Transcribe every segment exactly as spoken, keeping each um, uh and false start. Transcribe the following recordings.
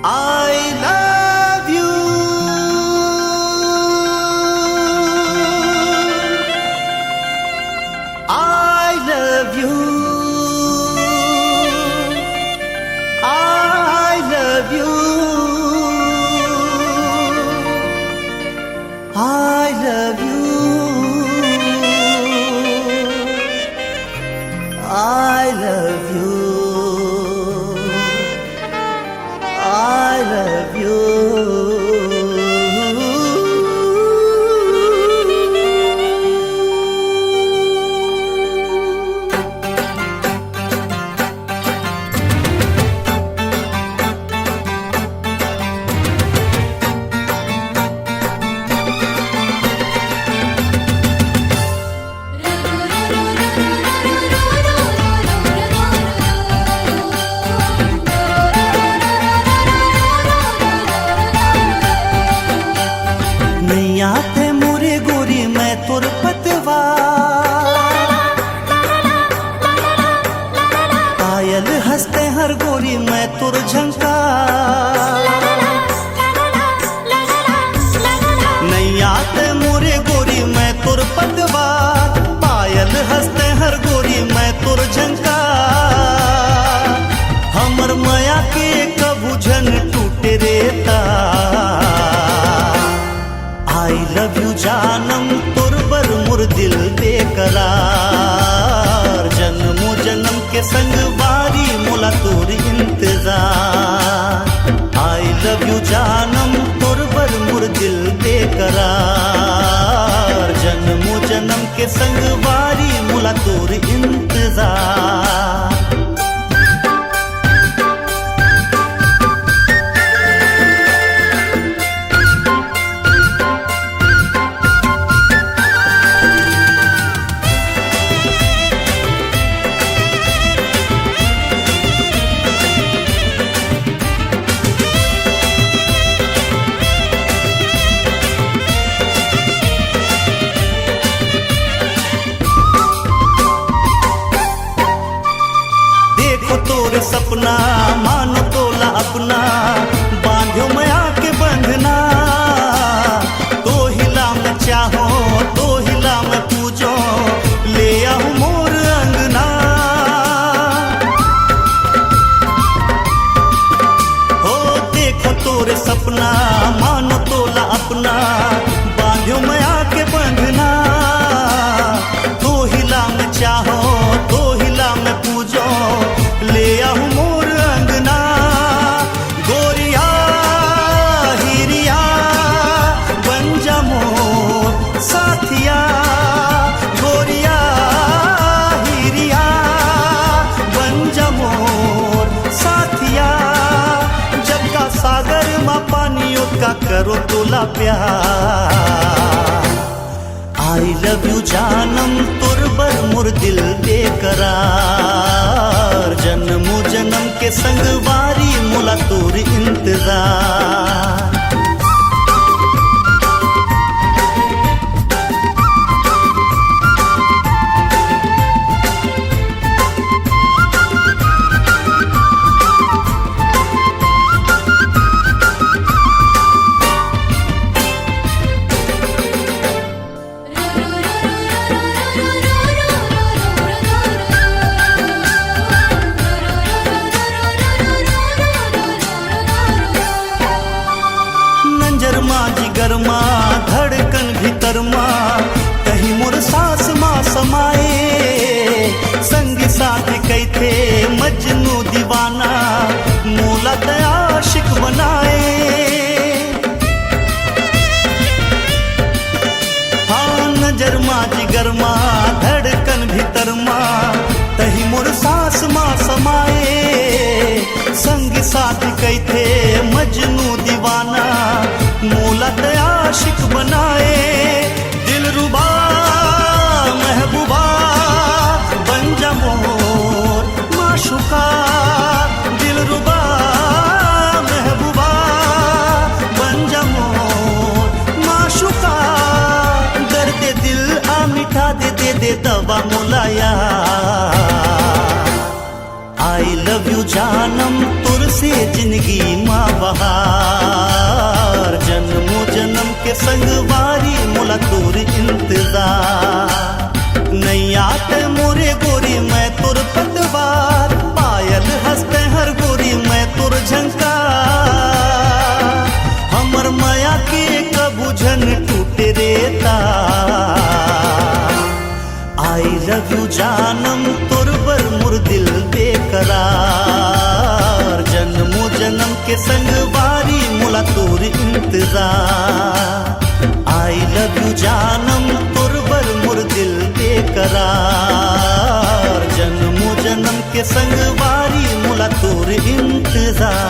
I love you. I love you. I love you. I love you. I love you. I love you. नैया ते मोरे गोरी मैं तोर पतवा। पायल हंसते हर गोरी मैं तोर झंका। नैया ते मोरे गोरी मैं तोर पतवा। पायल हंसते हर गोरी मैं तोर झंका। हमर मया के कभू झन टूटे रे तार। I love you जानम तोर बर मोर दिल बेकरार। जन्मों जन्म के संगवारी मोला तोर इंतजार। I love you जानम तोर बर मोर दिल बेकरार। जन्मों जन्म के संगवारी मोला तोर इंतजार। देखो तोर सपना, मानो तोला अपना, बांधो मया के बंधना। तो हिला मैं चाहो, तो हिला मैं पूजो, ले आऊं मोर अंगना। हो देखो तोर सपना, मानो तोला अपना, बांधो मया के बंधना। तो हिला मैं चाहो, तो हिला मैं पूजो, ले आऊं मोर अंगना। गोरिया हिरिया बन जा मोर साथिया। गोरिया हिरिया बन जा मोर साथिया। जब का सागर मा पानी ओतका करो तोला प्यार। I love you जानम तोर बर मोर दिल बेकरार। जन्मों जन्म के संगवारी मोला तोर इंतजार। नंजर मा जिगर मा धड़कन भीतर मा, तही मोर सांस मा समाए। संगी साथ कहिथे मजनू दीवाना, मोला त आशिक बनाए। हाँ, नजर मा जिगर मा धड़कन भीतर मा, तही मोर सांस मा समाए। संग साथ कहिथे मजनू दीवाना, मोला त आशिक बनाए। दिलरुबा महबूबा बन जा मोर माशुका। दिलरुबा महबूबा बन जा मोर माशुका। दर्द दिल आ मिटा दे, दे दे दवा मोला यार। I love you जानम तोर से जिंदगी मा बहार, जन्मों जन्म के संगवारी मोला तोर इंतजार। नैया ते मोरे गोरी मैं तोर पतवार, पायल हंसते हर गोरी मैं तोर झंकार। हमर मया के कबू झन टूटे रे तार। I love you जानम तोर बर मोर दिल बेकरार, जन्मों जन्म के संगवारी मोला तोर इंतजार। I love you जानम तोर बर मोर दिल बेकरार, जन्मों जन्म के संगवारी मोला तोर इंतजार।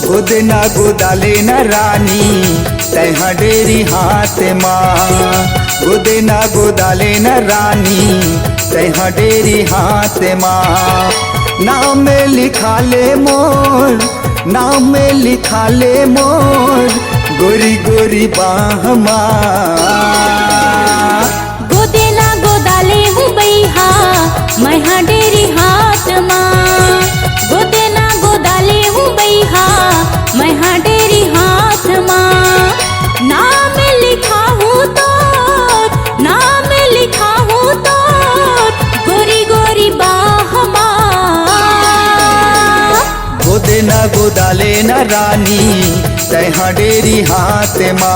गोदे ना गोदाले ना रानी, तैहा डेरी हाथ मा। गोदे ना गोदाले ना रानी, तैहा डेरी हाथ मा। नाम लिखा ले मोर, नाम लिखा ले मोर, गोरी गोरी बाह मा। गोदे ना गोदाले हूँ बइहा, मैं हा डेरी हाथ मा। गोदे ना गोदाले हूँ बइहा, मैं हा डेरी हाथ मा। नाम लिखा हूँ तोर, नाम लिखा हूँ तोर, गोरी गोरी बाह मा। गोदे ना गोदाले ना रानी, तैहा डेरी हाथ मा।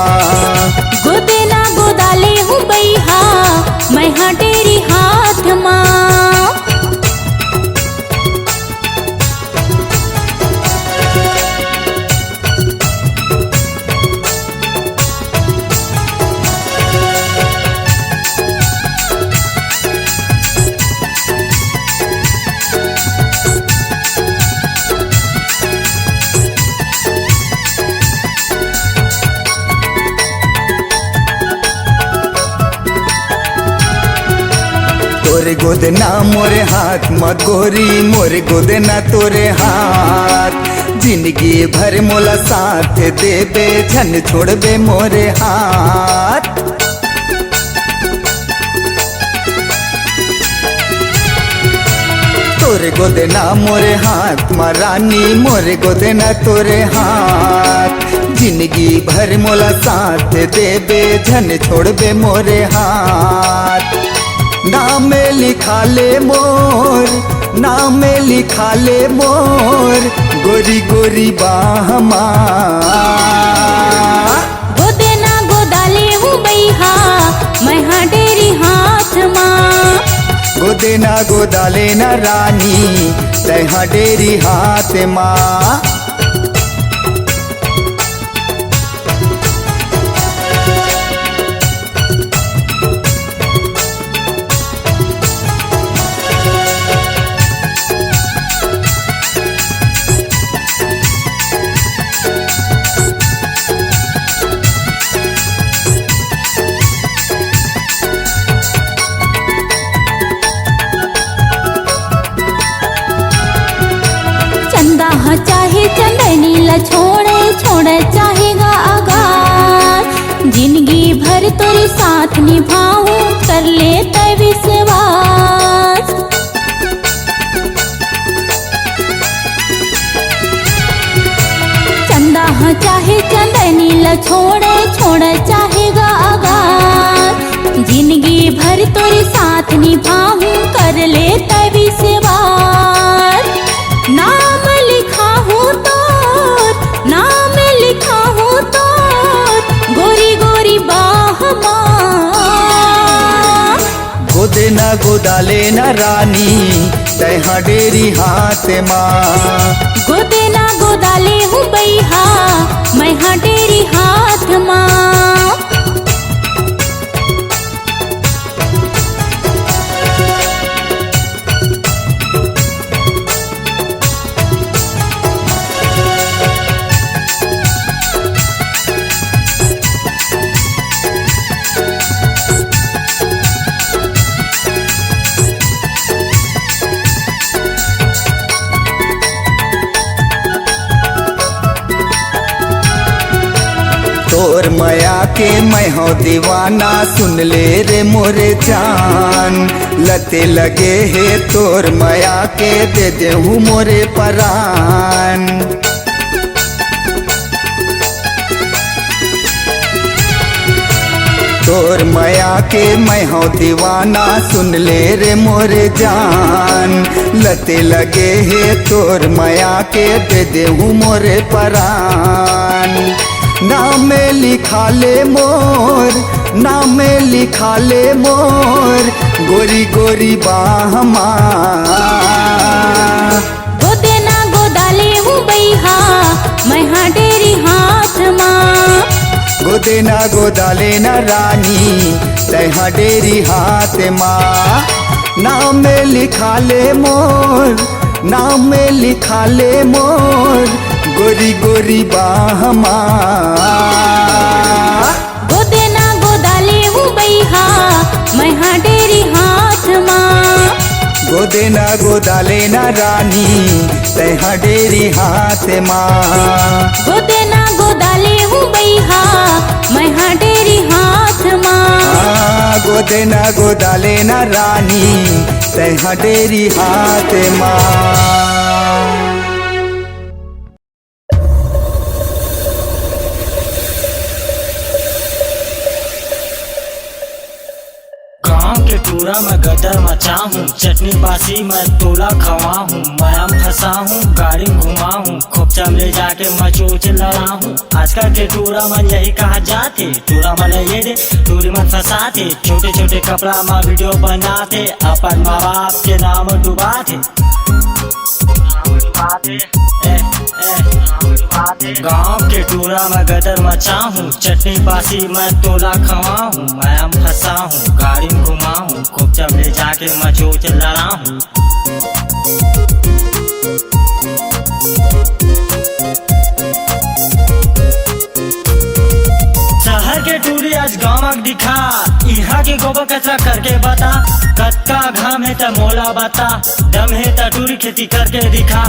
गोदे ना गोदाले हूँ बइहा, मैं हा डेरी हाथ मा। तोरे गोदना मोरे हाथ म गोरी, मोरे गोदना तोरे हाथ। जिंदगी भर मोला साथ देबे, झन छोड़बे मोरे हाथ। तोरे गोदना मोरे हाथ म रानी, मोरे गोदना तोरे हाथ। जिंदगी भर मोला साथ देबे, झन छोड़बे मोरे हाथ। नाम लिखा ले मोर, नाम लिखा ले मोर, गोरी गोरी बाह मा। गोदना गोदाले हूँ बइहा, मैं हा डेरी हाथ मा। गोदना गोदाले ना रानी, तैहा डेरी हाथ मा। चंदा ह चाहे चंदनी ल छोड़े, छोड़े चाहे गा आगार। जिंदगी भर तोरे साथ निभाऊं, कर ले तै विश्वास। चंदा ह चाहे चंदनी ल छोड़े, छोड़े चाहे गा आगार। जिंदगी भर तोरे साथ निभाहूं, कर ले तै विश्वास। नाम लिखाहूं तोर, नाम लिखाहूं तोर, गोदाले न रानी, तैहा डेरी हाथ मा। गोदे ना गोदाले हूँ बइहा, मैं हा डेरी हाथ मा। तोर मया के मैं हूँ दीवाना, सुन ले रे मोरे जान। लते लगे हे तोर मया के, दे देहूँ मोरे परान। तोर मया के मैं हूँ दीवाना, सुन ले रे मोरे जान। लते लगे हे तोर मया के, दे देहूँ मोरे परान। नाम में लिखा ले मोर, नाम में लिखा ले मोर, गोरी गोरी बाह मा। गोदे ना गोदाले हूँ बइहा, मैं हा डेरी हाथ मा। गोदे ना गोदाले ना रानी, तैहा डेरी हाथ मा। नाम में लिखा ले मोर, नाम में लिखा ले मोर, गोरी गोरी बाह मा। गोदे ना गोदाले हूँ बइहा, मैं हा डेरी हाथ मा। गोदे ना गोदाले ना रानी, तैहा डेरी हाथ मा। गोदे ना गोदाले हूँ बइहा, मैं हा डेरी हाथ मा। हाँ, गोदे ना गोदाले ना रानी, तैहा डेरी हाथ मा। गांव के टूरा में गदर मचाहूँ, चटनी बासी मैं तोला खवाहूँ, मया म फंसाहूँ, गाड़ी म घुमाहूँ, खोपचा में ले जाके मैं चोच लड़ाहूँ। आजकल के टूरा मन यही कहा जाथे, टूरा मन ये दे, टूरी मन फंसाथे, छोटे छोटे कपड़ा में वीडियो बनाथे, अपन माँ बाप के नाम डुबाथे। गांव के टूरा में गदर मचाहूँ, चटनी बासी मैं तोला खवाहूँ, मया म फंसाहूँ, गाड़ी म घुमाहूँ, खोपचा में ले जाके मैं चोच लड़ाहूँ। शहर के टूरी आज गाँव म दिखा, इहाँ के गोबर कचरा करके बता, कतका घाम हे त मोला बता, दम हे त टूरी खेती करके दिखा।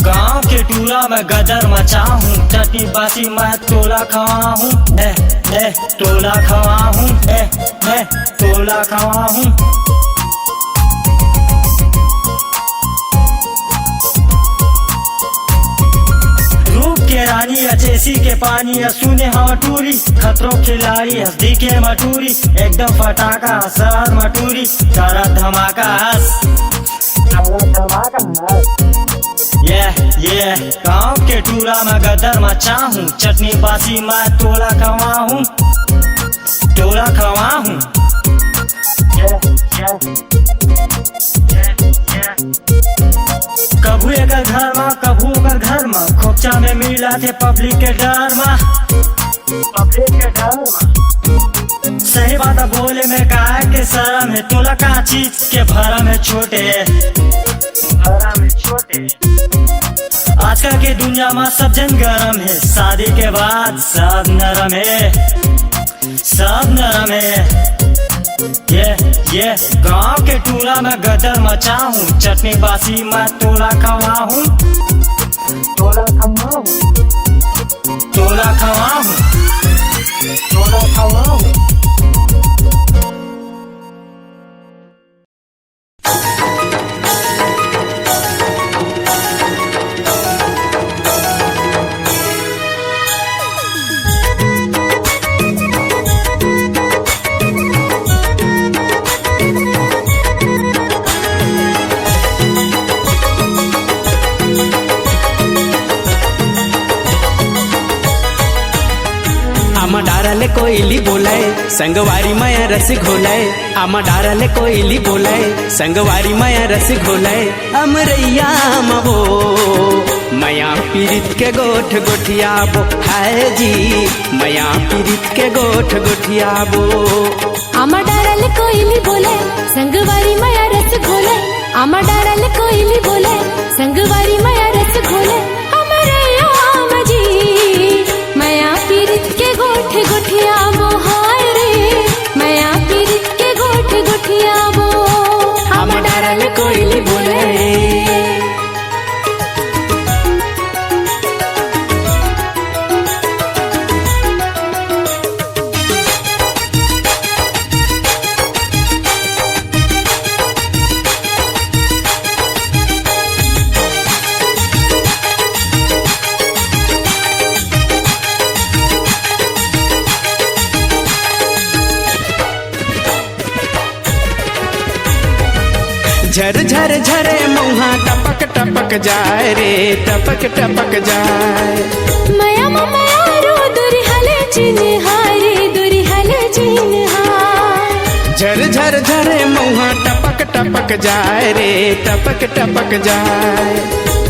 गांव के टूरा में गदर मचाहूँ, चटनी बासी मैं तोला खवाहूँ, ए, ए, तोला खवाहूँ, ए, ए, तोला खवाहूँ। रूप के रानी या जेसी के पानी या सुने हवा टूरी, खतरों खिलाड़ी हंस दिखे मटूरी, एकदम फटाका शहर मटूरी, सारा धमाका हंस। ये, ये, गांव के टूरा में गदर मचाहूँ, चटनी बासी मैं तोला खवाहूँ, तोला खवाहूँ। कभू एकर घर मा, कभू ओकर घर मा, खोपचा में मिला थे पब्लिक के डर मा। पब्लिक के डर मा। सही बात बोले में काय के शरम हे, तोला का चीज के भरम हे छोटे। भरम हे छोटे। आजकल के दुनिया मा सब जन गरम हे, शादी के बाद सब नरम हे, सब नरम हे। ये, ये गांव के टूरा में गदर मचाहूँ, चटनी बासी मैं तोला खवाहूँ, तोला खवाहूँ, तोला खवाहूँ, तोला खवाहूँ। आमा डारा कोइली बोले, संगवारी मया रस घोले। आमा डारा ले कोइली बोले, संगवारी मया रस घोले। अमरैया म वो मया पीरित के गोठ गोठियाबो, हाय जी, मया पीरित के गोठ गोठियाबो। आमा डारा ले कोइली बोले, संगवारी मया रस घोले। आमा डारा ले कोइली बोले, संगवारी मया रस घोले। अमरैया म जी, मया पीरित के गोठ गोठियाबो, हाय रे, मया पीरित के गोठ गोठियाबो। आमा डारा ले कोइली बोले। झर झर झरे मउहा टपक टपक जाए रे, टपक टपक जाए। मया म मया रो दुरिहा ले चिन्हारी, दुरिहा ले चिन्हारी। झर झर झरे मउहा टपक टपक जाए रे, टपक टपक जाए।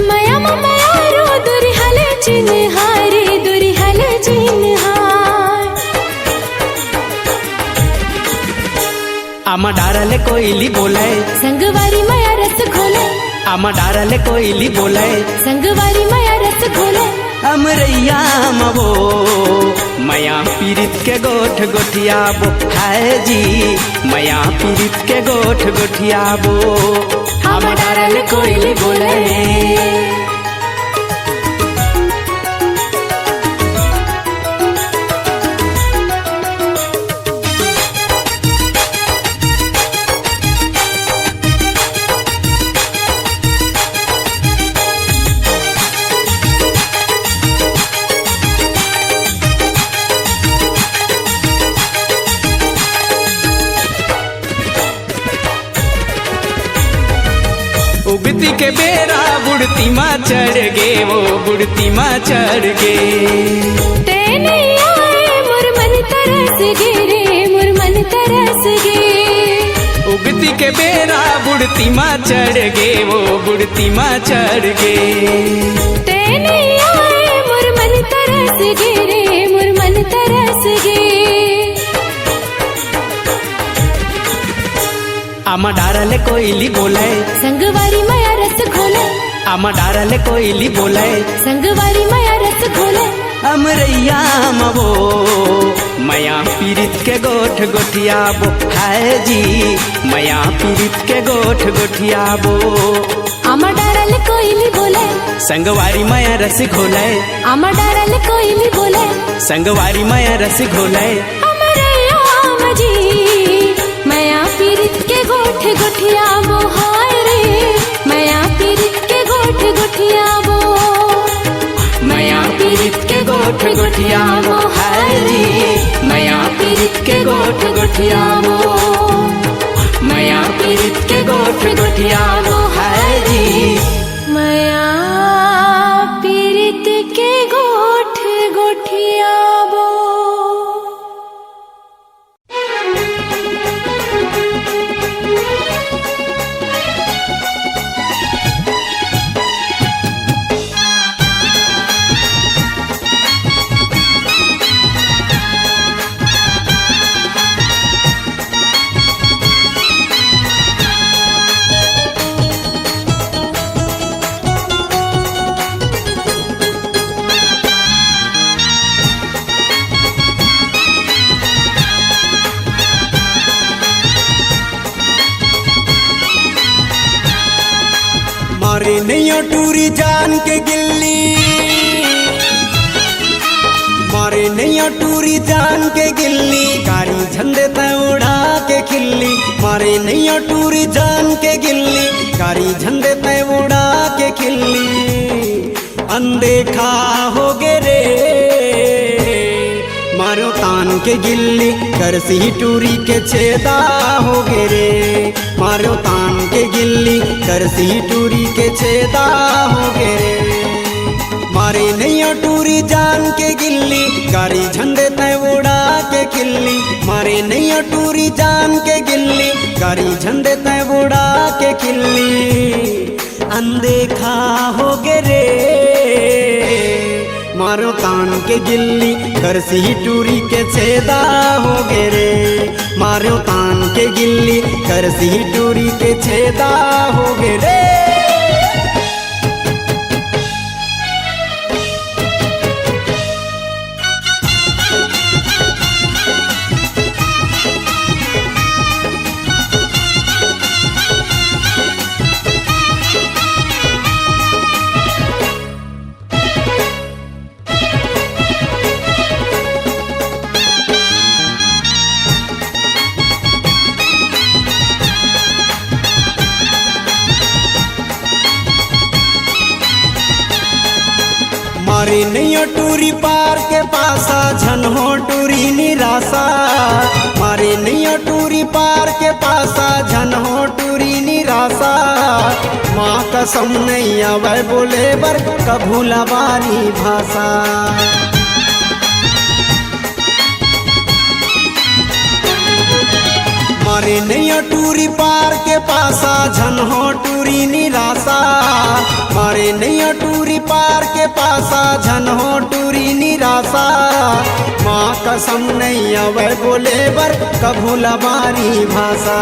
मया म मया रो दुरिहा ले चिन्हारी, दुरिहा ले चिन्हारी। आमा डारा ले कोइली बोले, संगवारी मया रस घोले। आमा डारा ले कोइली बोले, संगवारी मया रस घोले। अमरैया म वो मया पीरित के गोठ गोठियाबो, हाय जी, मया पीरित के गोठ गोठियाबो। आमा डारा ले कोइली बोले। उगती के बेरा बुड़ती मा चढ़ गे, वो बुड़ती मा चढ़ गे। ते नइ आए मोर मन तरस गे रे, मोर मन तरस गे। उगती के बेरा बुड़ती मा चढ़ गे, वो बुड़ती मा चढ़ गे। ते नइ आए मोर मन तरस गे रे, मोर मन तरस गे। आमा डारा ले कोइली बोले, संगवारी मया रस घोले। आमा डारा ले कोइली बोले, संगवारी मया रस घोले। अमरैया म वो मया पीरित के गोठ गोठियाबो, हाय जी, मया पीरित के गोठ गोठियाबो। आमा डारा ले कोइली बोले, संगवारी मया रस घोले। आमा डारा ले कोइली बोले, संगवारी मया रस घोले। अमरैया म जी, मया पीरित के गोठ गोठियाबो, हाय रे, मया पीरित के गोठ गोठियाबो। मया पीरित के गोठ गोठियाबो, हाय रे, मया पीरित के गोठ गोठियाबो। मया पीरित के गोठ गोठियाबो, हाय रे। मया पीरित के गोठ गोठियाबो। मारे नैया टूरी जान के गिल्ली, मारे नैया टूरी जान के गिल्ली, कारी झंडे तै उड़ा के खिल्ली। मारे नैया टूरी जान के गिल्ली, कारी झंडे तै उड़ा के खिल्ली। अनदेखा होगे रे, मारो तान के गिल्ली, करसी टूरी के छेदा होगे रे। मारो तान के गिल्ली, करसी टूरी के छेदा होगे रे। मारे नैया टूरी जान के गिल्ली, कारी झंडे तै उड़ा खिल्ली, मारे नैया टूरी जान के गिल्ली, गारी झंडे तैं उड़ा के खिल्ली। अनदेखा हो गे रे, मारो तान के गिल्ली, करसी टूरी के छेदा हो गे रे। मारो तान के गिल्ली, करसी टूरी के छेदा हो गे रे। मारे नैया टूरी पार के पासा, झन हो टूरी निराशा। मारे नैया टूरी पार के पासा, झन हो टूरी निराशा। माँ कसम नइ आवय बोले बर कभू लबारी भाषा। मारे नैया टूरी पार के पासा, झन हो टूरी निराशा। मारे नैया टूरी पार के पासा, झन हो टूरी निराशा। माँ कसम नइ आवय बोले बर कभू लबारी भाषा।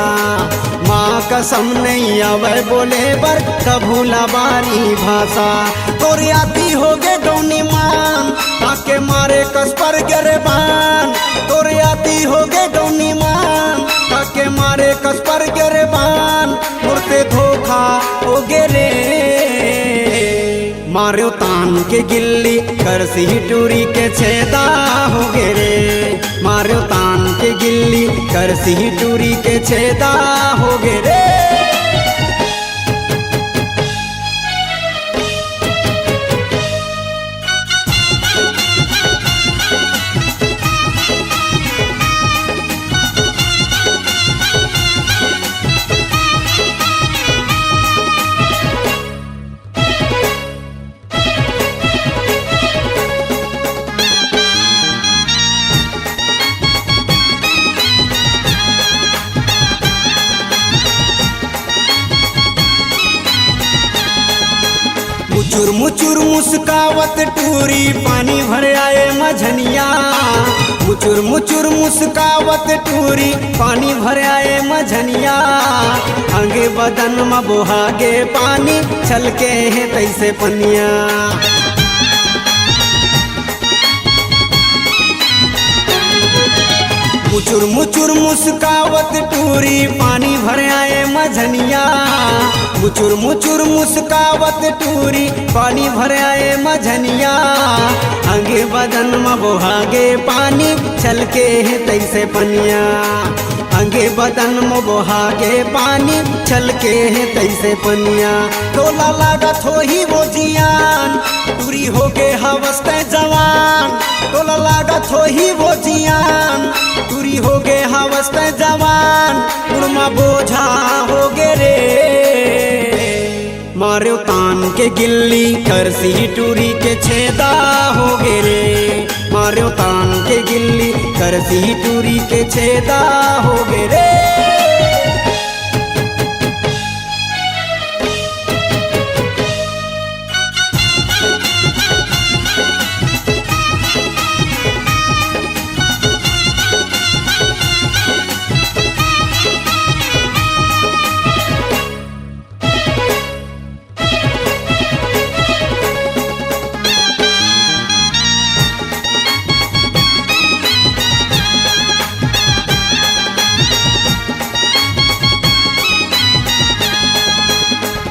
माँ कसम नइ आवय बोले बर कभू लबारी भाषा। तोर आती हो गे गौनी मान, ताके मारे कस पर गे रे बान। तोर आती हो गे गौनी मान, ताके मारे कस पर गे रे बान। मोर से धोखा हो गे रे, मारो तान के गिल्ली, करसी टूरी के छेदा हो गे रे। मारो तान के गिल्ली, करसी टूरी के छेदा हो गे रे। मुचुर मुचुर मुस्कावत टूरी, पानी भर आए मझनिया। मुचुर मुचुर मुस्कावत टूरी, पानी भर आए मझनिया। अंगे बदन म बोहा गे पानी, छलके हे तैसे पनिया। मुचुर मुचुर मुस्कावत टूरी, पानी भर आए मझनिया। मुचुर मुचुर मुस्कावत टूरी, पानी भर आए मझनिया। अंगे बदन म बोहा गे पानी, छलके हे तैसे पनिया। अंगे बदन म बोहा गे पानी, छलके हे तैसे पनिया। तोला लागत होही वो जियान, टूरी हो गे हवस तैं जवान। तोला लागत होही वो जियान, टूरी हो गे हवस तैं जवान। उड़मा बोझा हो गे रे, मारो तान के गिल्ली, करसी टूरी के छेदा हो गे रे। मारो तान के गिल्ली, करसी टूरी के छेदा हो गे रे।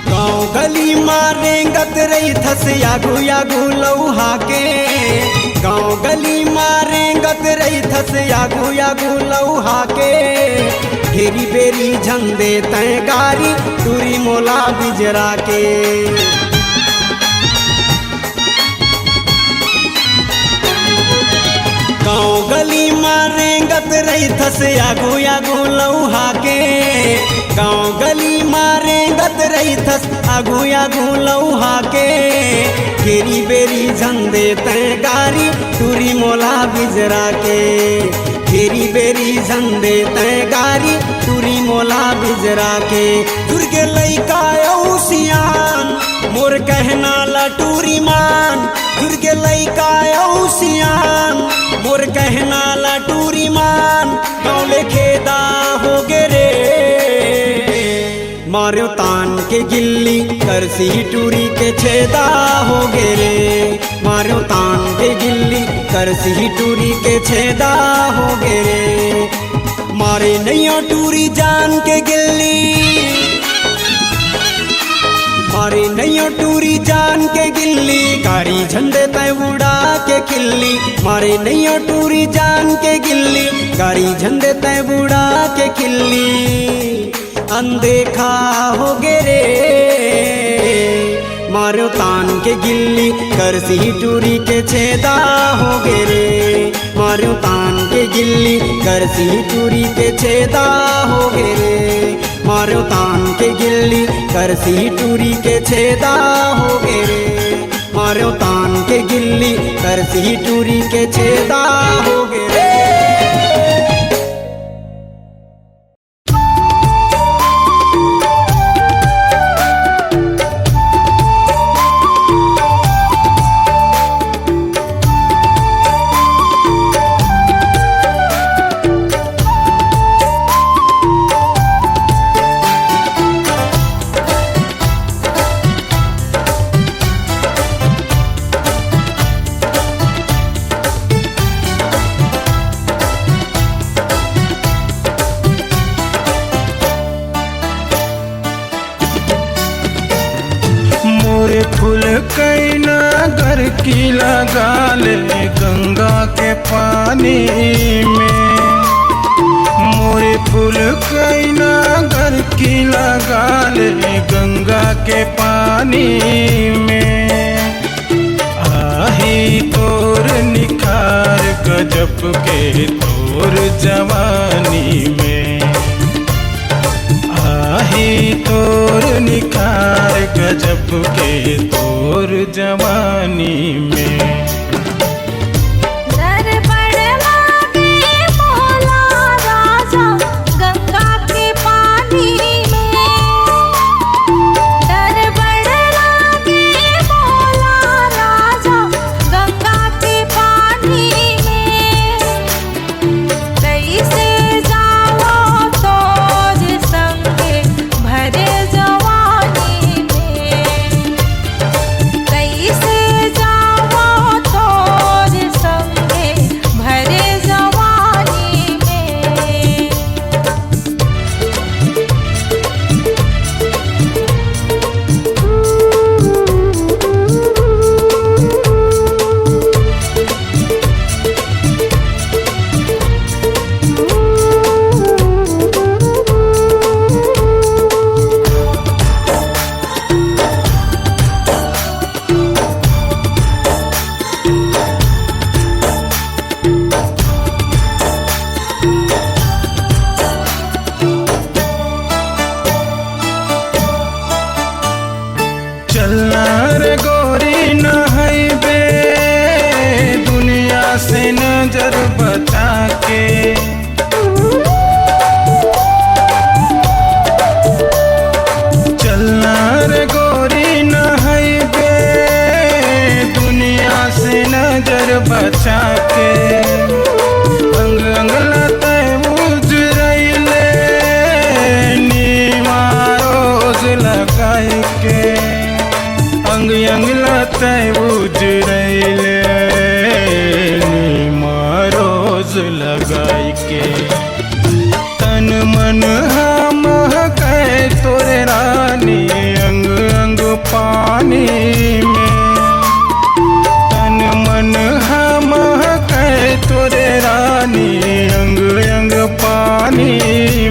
गाँव गली मा रेंगत रहिथस आगू आगू लउहा के। गाँव गली मा रेंगत रहिथस आगू आगू लउहा के। घेरी बेरी झन दे तैं गारी, टूरी मोला बिजरा के। गाँव गली मा रेंगत रहिथस आगू आगू लउहा के। गाँव गली मा रेंगत रहिथस आगू आगू लउहा के। घेरी बेरी झन दे तैं गारी टूरी मोला बिजरा के, बेरी बेरी झन दे तैं गारी टूरी मोला बिजरा के। जुरगे लइका अउ सियान मोर कहना ला टूरी मान, जुरगे लइका अउ सियान मोर कहना ला टूरी मान। गाँव ले खेदा होगे रे, मार्यो तान के गिल्ली, करसी टूरी के छेदा होगे रे। मार्यो तान के गिल्ली, करसी टूरी के छेदा होगे रे। मारे नैया टूरी जान के गिल्ली, मारे नैया टूरी जान के गिल्ली, गारी झन दे तैं उड़ा के खिल्ली। मारे नैया टूरी जान के गिल्ली, गारी झन दे तैं उड़ा के खिल्ली। अनदेखा होगे रे, मार्यो तान के गिल्ली, करसी टूरी के छेदा होगे रे। मार्यो तान के गिल्ली, करसी टूरी के छेदा होगे रे। मार्यो तान के गिल्ली, करसी टूरी के छेदा होगे रे। मार्यो तान के गिल्ली, करसी टूरी के छेदा होगे रे। मोरे फूल कैना घर की लगा ले गंगा के पानी में। मोरे फूल कैना घर की लगा ले गंगा के पानी में। आही तोर निखार गजब के तोर जवानी में। आही तोर निखार गजब के तोर जवानी में। डर बड़ लागे मोला राजा गंगा के पानी में। डर बड़ लागे मोला राजा गंगा के पानी में। कैसे जावो तोर संगे भरे जवानी में। कैसे जावो तोर संगे भरे जवानी में। चलना रे गोरी नहाइबे दुनिया से नजर बचा के। चलना रे गोरी नहाइबे दुनिया से नजर बचा के। अंग अंग ला तैं उजरैले नीमा रोज लगाई के। अंग अंग ला तैं उजरैले नीमा रोज लगाई के। तन मन हा महकै तोरे रानी अंग अंग पानी में। तन मन हा महकै तोरे रानी अंग अंग पानी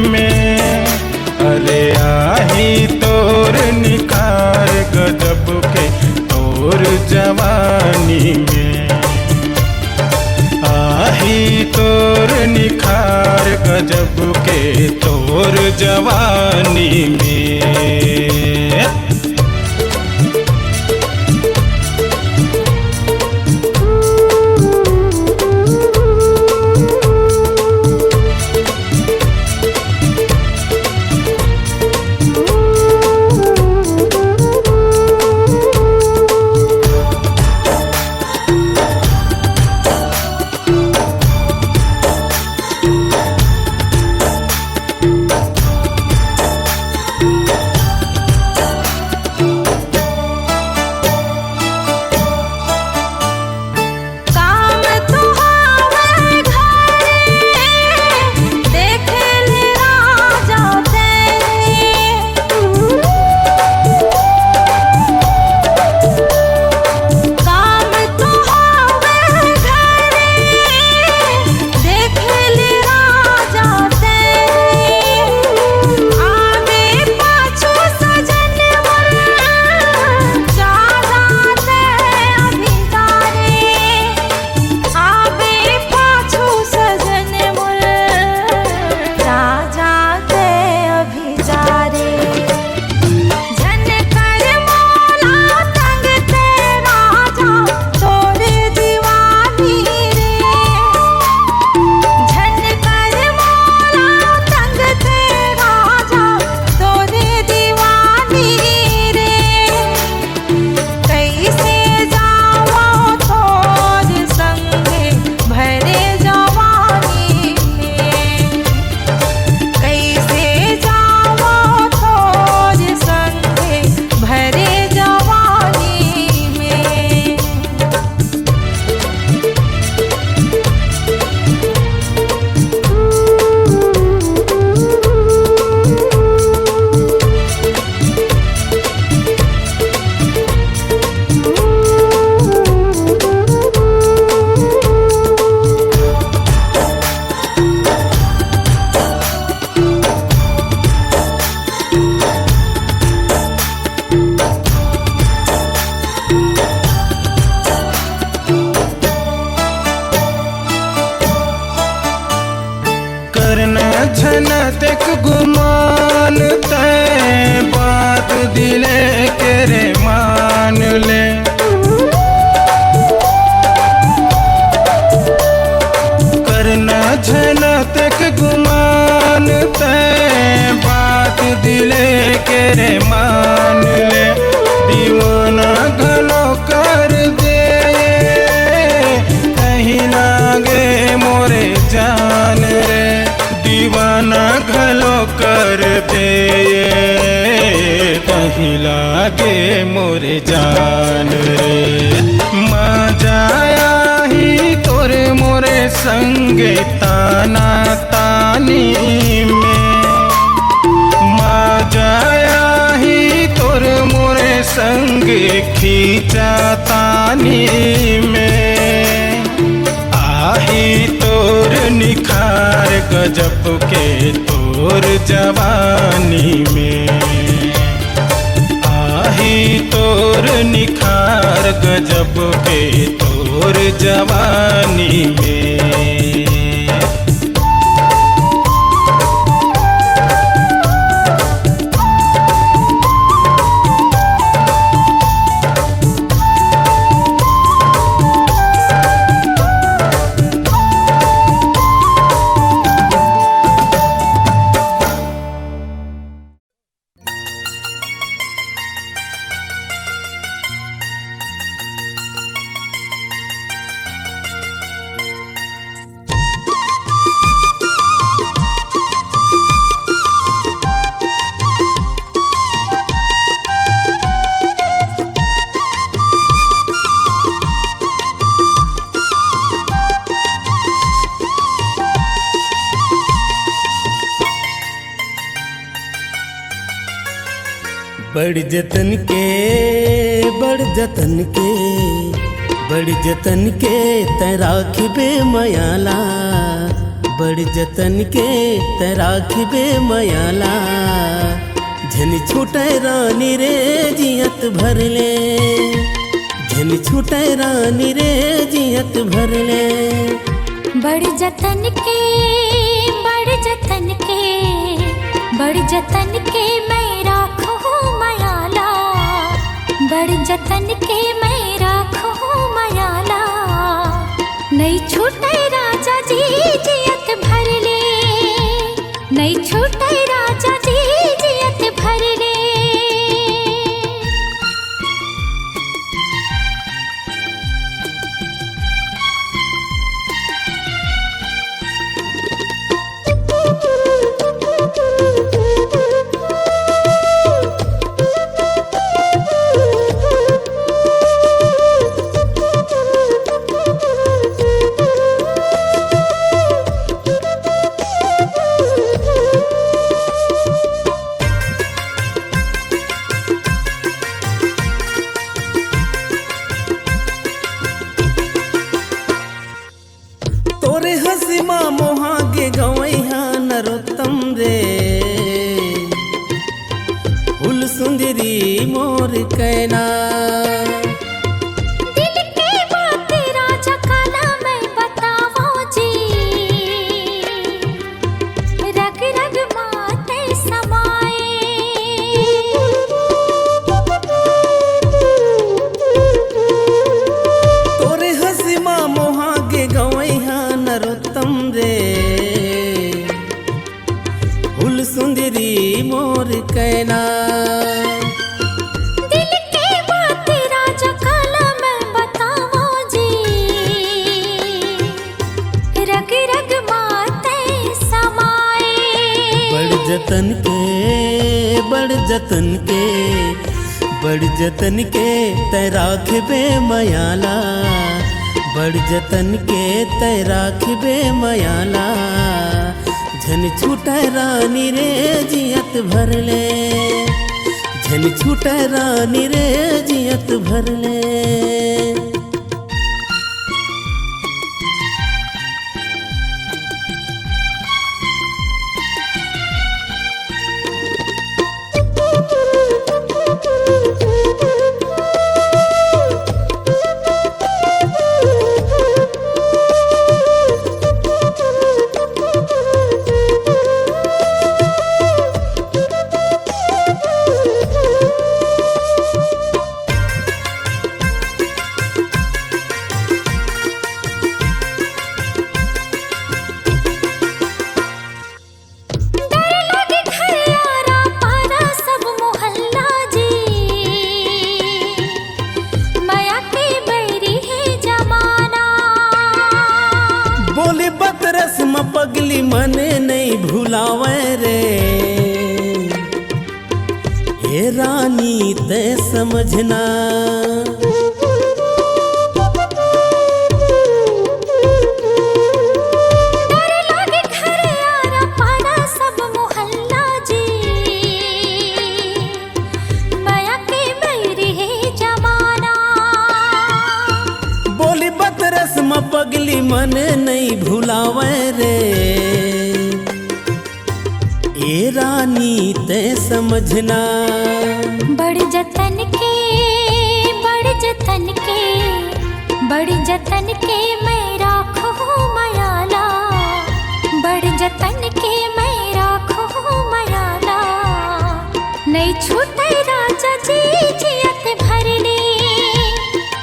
में। अरे आही तोर निखार गजब के तोर जवानी में। आही तोर निखार गजब के तोर जवानी में। के रे मान ले, दीवाना घलो कर दे, कहीं लागे मोरे जान रे, दीवाना घलो कर दे, कहीं लागे मोरे जान रे। मजा आही तोर मोरे संग ताना तानी में, मजा आही तोर मोरे संग खींचा तानी में। आही तोर निखार गजब के तोर जवानी में, आही तोर निखार गजब के तोर जवानी में। बड़ जतन के, बड़ जतन के, बड़ जतन के तैं राखबे मयाला, बड़ जतन के तैं राखबे मयाला। झन छूटे रानी रे जियत भर ले, झन छूटे रानी रे जियत भर ले। बड़ जतन के, बड़ जतन के, बड़ जतन के मैं राखहूँ मयाला, बड़ जतन के मैं राखहूँ मयाला। नइ छूटे राजा जी जियत भर ले, नइ छूटे राजा जी जियत भर ले। तोरे हँसी मा मोहा गे गवई हा नरोत्तम रे, फूल सुंदरी मोर कैना। दिल के बात राजा काला मैं बतावो जी, रग रग माते समाए। तोरे हँसी मा मोहा गे गवई हा नरोत्तम रे, फूल सुंदरी मोर कैना। दिल के बात राजा काला मैं बतावो जी, रग रग माते समाए। बड़ जतन के, बड़ जतन के, बड़ जतन के तैं राखबे मयाला, बड़ जतन के तैं राखबे मयाला। झन छूटे रानी रे जियत भर ले, झन छूटे रानी रे जियत भर ले। पगली मन नइ भुलावय रे, हे रानी तैं समझना। डर लागे घर आरा पारा सब मोहल्ला जी, मया के बैरी हे जमाना। बोली बतरस म पगली मन नइ भुलावय रे, ए रानी तैं समझना। बड़ जतन के, बड़ जतन के, बड़ जतन के मैं राखहूँ मयाला, बड़ जतन के मैं राखहूँ मयाला। नइ छूटय राजा जी जियत भर ले,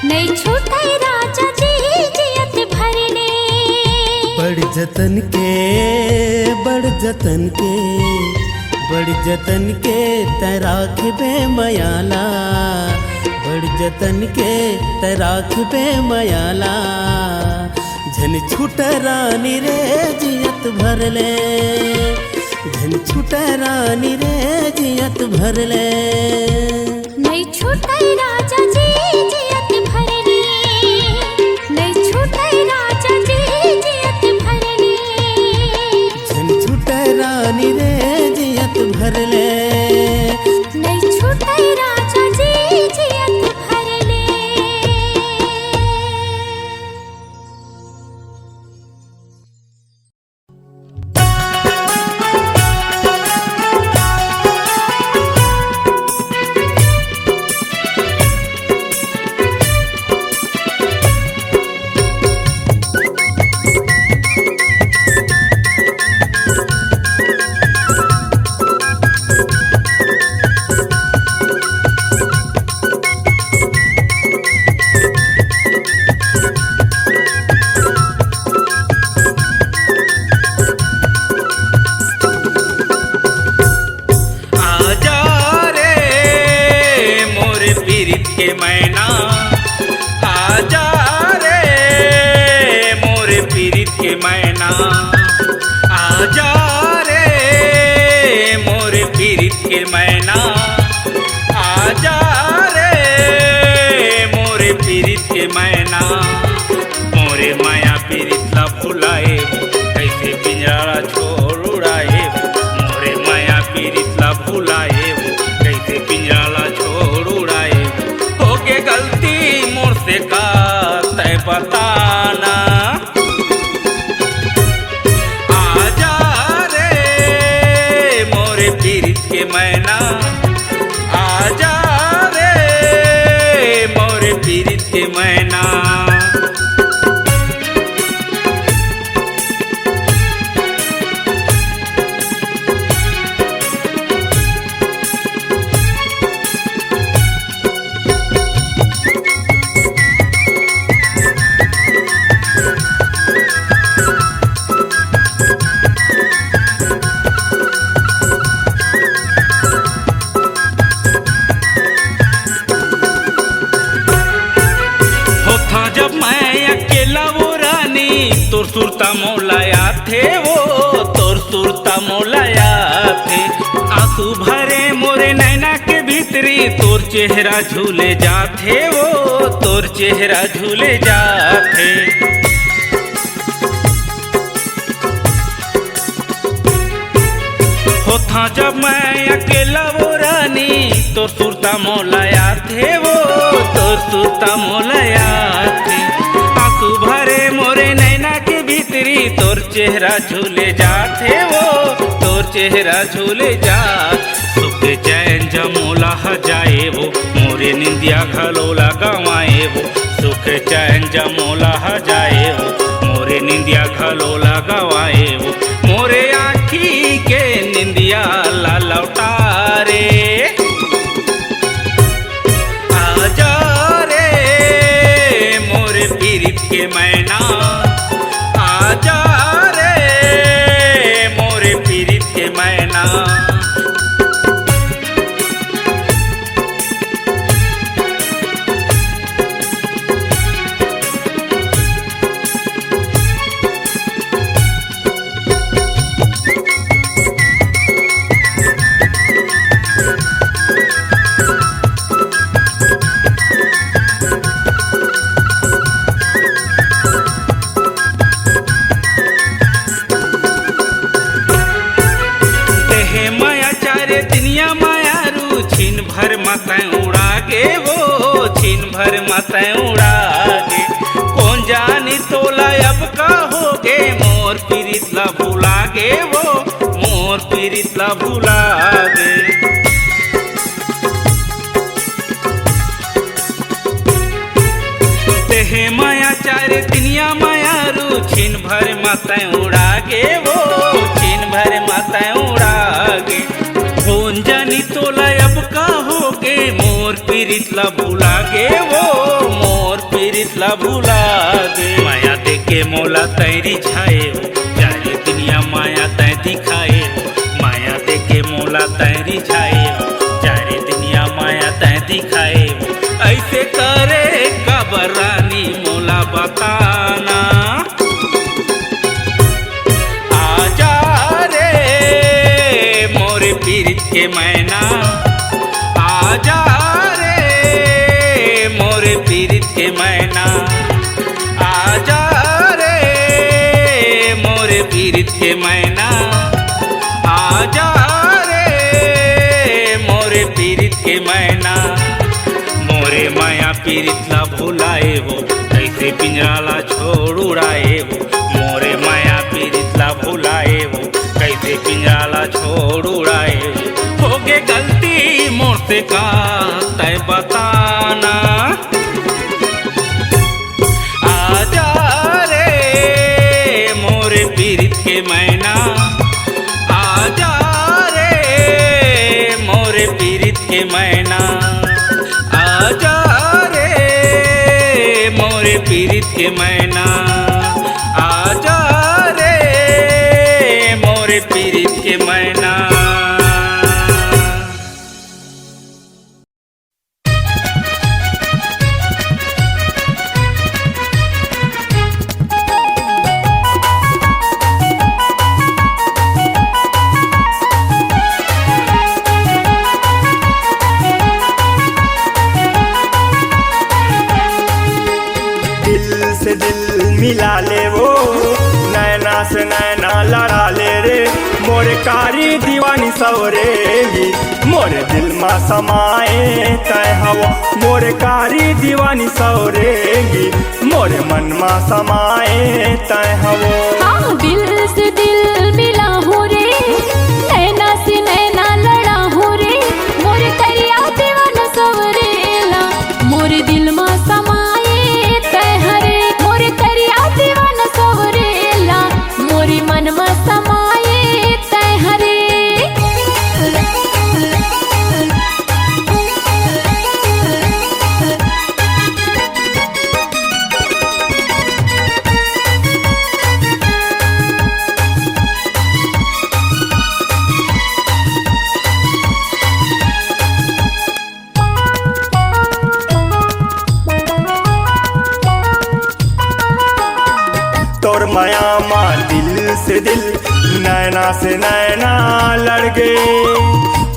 नइ छूटय राजा जी जियत भर ले। बड़ जतन के, बड़ जतन के, बड़ जतन के तैं राखबे मयाला, बड़ जतन के तैं राखबे मयाला। झन छूट रानी रे जियत भर ले, झन छूट रानी रे जियत भर ले। नइ छूटय राजा जी जियत भर ले, नइ छूटय राजा जी जियत भर ले। झन छूट रानी रे जियत भर ले। नइ छूटय राजा जी जियत भर ले। आजा रे मोर पीरित के मैना, आजा रे मोर पीरित के मैना, आजा रे मोर पीरित के मैना, आजा रे मोर पीरित के मैना। मोरे मया पीरित ला भुलाए, कइसे पिंजरा ला छोड़ उड़ाए। मोरे मया पीरित ला भुलाए, कइसे पिंजरा ला छोड़ उड़ाए। होगे गलती मोर से का तैं बताना। आजा रे मोरे पीरित के मैना, आजा रे मोरे पीरित के मैना। होथा जब मैं अकेला वो रानी, तोर सुरता मोला आथे वो, तोर सुरता मोला आथे। आंसू भरे मोरे नैना के भीतरी, तोर चेहरा झूले जाथे वो, तोर चेहरा झूले जाथे। होथा जब मैं अकेला वो रानी, तोर सुरता मोला आथे वो, तोर सुरता मोला आथे। आंसू भरे मोरे नैना के भीतरी, तोर चेहरा झूले जाथे वो, तोर चेहरा झूले जाथे। सुख चैन जमोला ह जाए वो, मोरे निंदिया घलो ला गंवाए वो। सुख चैन जमोला ह जाए वो, मोरे निंदिया घलो ला गंवाए वो। मोरे आँखी के निंदिया ला लौटा रे। आजा रे मोरे पीरित के मैना, आजा रे मोरे पीरित के मैना। छिन भर म तैं उड़ा गे। कोन जानी तोला अब का होगे, मोर पीरित ला भुला गे वो, मोर पीरित ला भुला गे। तेहे मया चार दिनिया मया रू, छिन भर म तैं उड़ा गे वो, छिन भर म तैं उड़ा गे। कोन जानी तोला अब का होगे, मोर पीरित ला भुला गे वो, मोर पीरित ला भुला गे। मया देके मोला तैं रिझाए वो, चार दिनिया मया तैं दिखाए वो। मया देके मोला तैं रिझाए वो, चार दिनिया मया तैं दिखाए वो। ऐसे करे काबर रानी मोला बताना। आजा रे मोरे पीरित के मैना, आजा रे मोरे पीरित के मैना, आजा रे मोरे पीरित के मैना, आजा रे मोरे पीरित के मैना। मोरे मया पीरित ला भुलाए वो, कैसे पिंजरा ला छोड़ उड़ाए वो। मोरे मया पीरित ला भुलाए वो, कैसे पिंजरा ला छोड़ उड़ाए वो। होगे गलती मोर से का तैं बताना। आजा रे मोरे पीरित के मैना, आजा रे मोरे पीरित के मैना, आजा रे मोरे पीरित के मैना, आजा रे मोरे पीरित के मैना। दिल से दिल मिला ले वो, नैना से नैना लड़ा ले रे। मोर कारी दीवानी सवरेंगी, मोर दिल मा समाए तैं हवो। मोर कारी दीवानी सवरेंगी, मोर मन मा समाए तैं हवो। हाँ, दिल से दिल मिला हो रे, नैना से नैना लड़ा हो रे। मोर करिया दीवाना सवरेला, मोर दिल मा समाए तैं हरे। मोर करिया दीवाना सवरेला, मोर मन मा समाए तैं हरे। तोर मया मा दिल से दिल, नैना से नैना लड़ गे।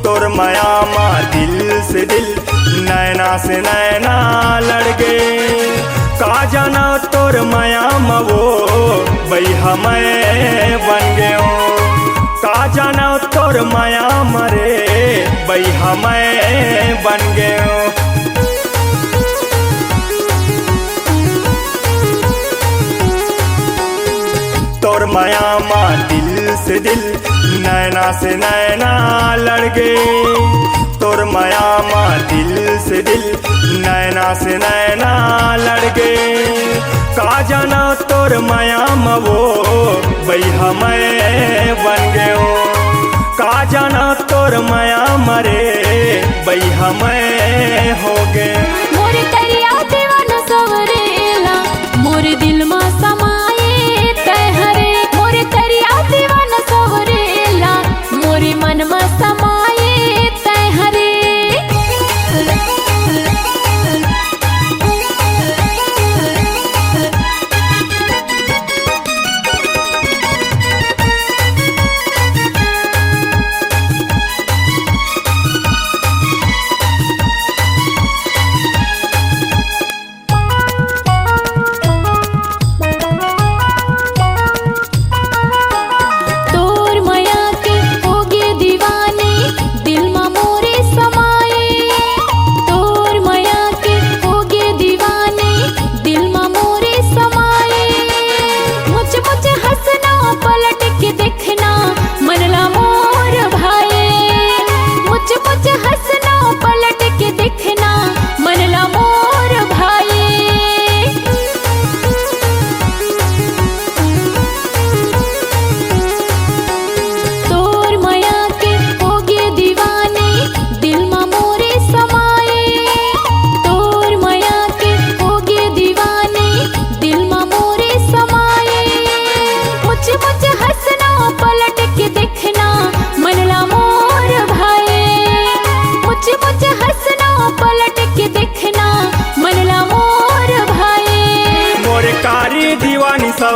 तोर मया मा दिल से दिल, नैना से नैना लड़ गे। का जाना तोर मया मा वो बइहा मैं बन गेंव। का जाना तोर मया मा रे बइहा मैं बन गेंव। तोर मया मा दिल से दिल, नैना से नैना लड़ गे। तोर मया मा दिल से दिल, नैना से नैना लड़ गे। का जाना तोर मया मा वो बइहा मैं बन गेंव। का जाना तोर मया मा रे बइहा मैं हो गेंव। मोर करिया दीवाना सवरेला, मोर दिल मा समाए तैं हरे। मोर करिया दीवाना सवरेला, मोर मन मा समाए तैं हरे।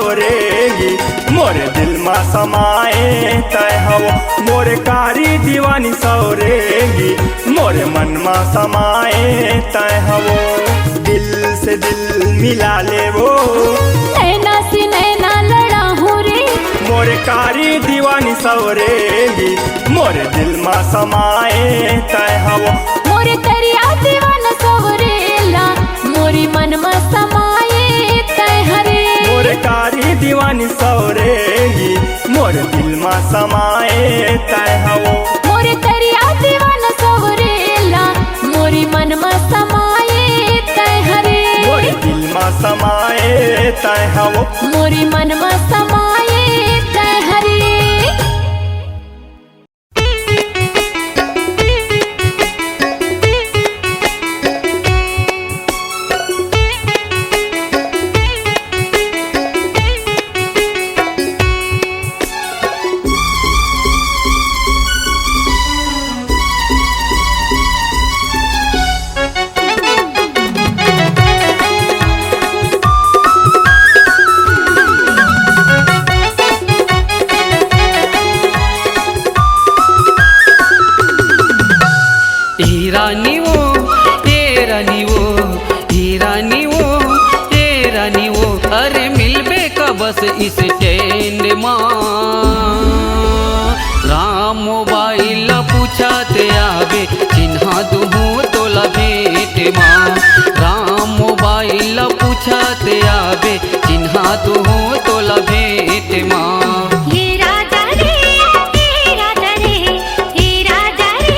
सौरेंगी, मोर दिल मा समाए तै हवो, मोर कारी दीवानी सौरेंगी, मोर मन मा समाए तै हवो, दिल से दिल मिला लेवो। नैना से नैना लड़ाहूँ रे। मोर कारी दीवानी सौरेंगी, मोर दिल मा समाए तै हवो। मोर करिया दीवाना सौरेला, मोरी मन मा समाए तै हरे। मोर कारी दीवानी सौरेंगी, मोर दिल मा समाए तै हवो। मोर करिया दीवाना सौरेला, मोरी मन मा समाए तै हरे। मोर दिल मा समाए तै हवो। मोरी मन मा समाए तै हरे। ए रानी वो, ए रानी वो, ए रानी वो, ए रानी वो, अरे मिलबे का बस स्टैंड मा। राम मोबाइल ला पूछत आबे, चिन्हा दुहूँ तोला भेंट मा। राम मोबाइल ला पूछत आबे, चिन्हा दुहूँ तोला भेंट मा। ये राजा रे, ये राजा रे, ये राजा रे,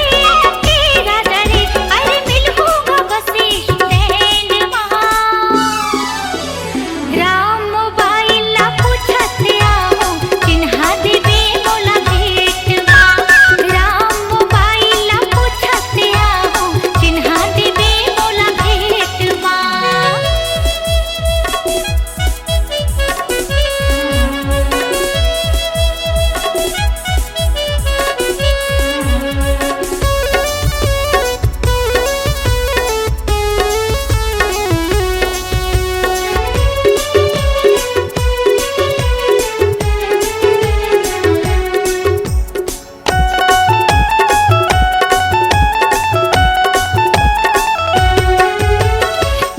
ये राजा रे, अरे मिलहूँ बस स्टैंड मा। राम मोबाइल ला पूछत आबे, चिन्हा देबे मोला भेंट मा। राम मोबाइल ला पूछत आबे, चिन्हा देबे मोला भेंट मा।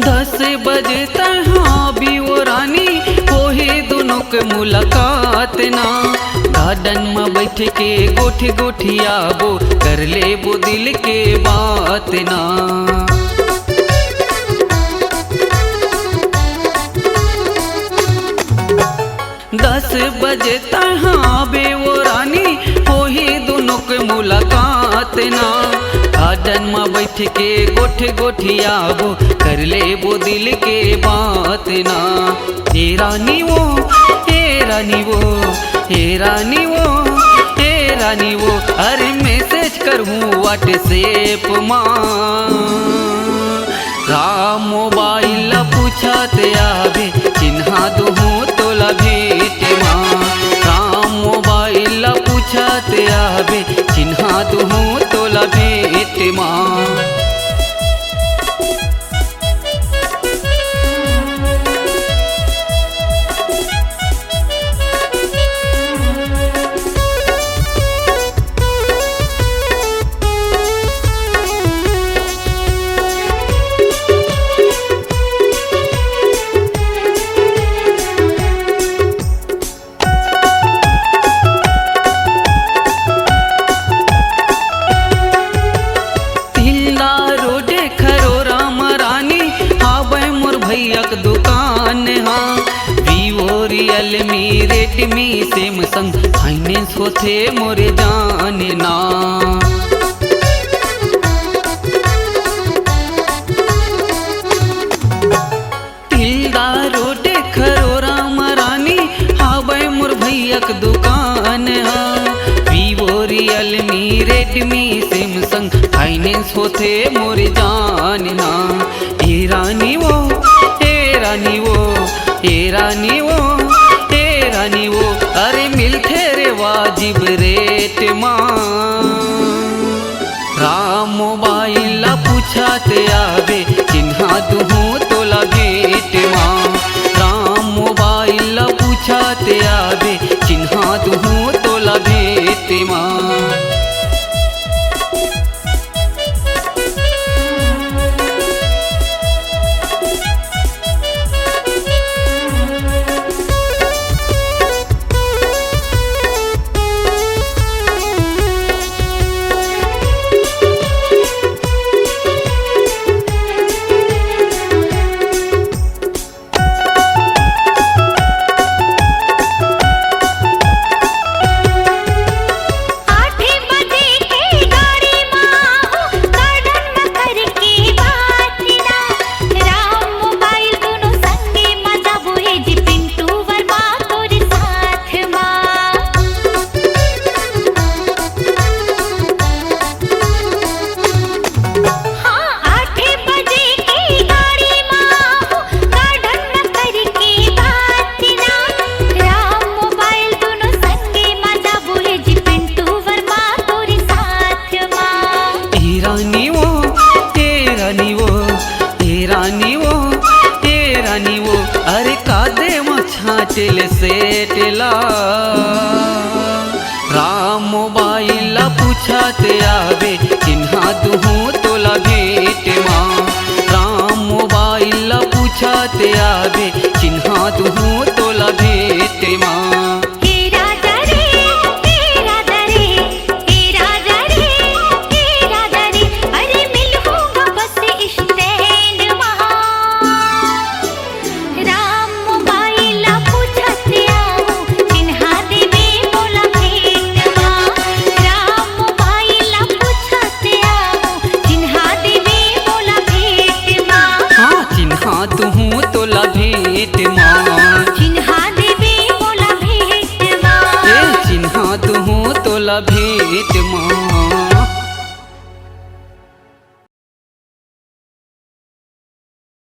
दस बजे तहाँ भी वो रानी, होही दुनों के मुलाकात ना। गार्डन में बैठ के गोठ गोठियाबो, कर लेबो दिल के बात ना। दस बजे तहाँ बे वो रानी, होही दुनों के मुलाकात ना। गार्डन में बैठ के गोठ गोठियाबो, कर लेबो दिल के बात ना। ए रानी वो, ए रानी वो, ए रानी वो, ए रानी वो, अरे मैसेज करहूँ WhatsApp मा। राम मोबाइल ला पूछत आबे, चिन्हा दुहूँ तोला भेंट मा। राम मोबाइल ला पूछत आबे, चिन्हा दुहूँ तोला भेंट मा। तिल्दा रोडे खरोरा म रानी, हावय मोर भैया के दुकान हा। Vivo, Realme, Redmi, Samsung finance होथे मोर जान ना। तिल्दा रोडे खरोरा म रानी, हावय मोर भैया के दुकान हा। Vivo, Realme, Redmi, Samsung finance होथे मोर जान ना। ए रानी वो, ए रानी वो, ए रानी वो, ए रानी वो, अरे मिलथे रे वाजिब रेट मा। राम मोबाइल ला पूछत आबे, चिन्हा दुहूँ तोला भेंट मा। राम मोबाइल ला पूछ वो, ए रानी वो, अरे का देव छाटेल सेटेला। राम मोबाइल ला पूछत आबे, चिन्हा दुहूँ तोला भेंट मा। राम मोबाइल ला पूछत आबे, चिन्हा दुहूँ तोला भेंट मा। हे राजा रे, हे राजा रे, हे राजा रे, हे राजा रे, अरे मिलहूँ गा बस स्टैंड मा। राम मोबाइल ला पूछत आबे, चिन्हा देबे मोला भेंट मा। राम मोबाइल ला पूछत आबे, चिन्हा देबे मोला भेंट मा। हाँ, चिन्हा दुहूँ तोला भेंट मा। चिन्हा देबे मोला भेंट मा। ए, चिन्हा दुहूँ तोला भेंट मा।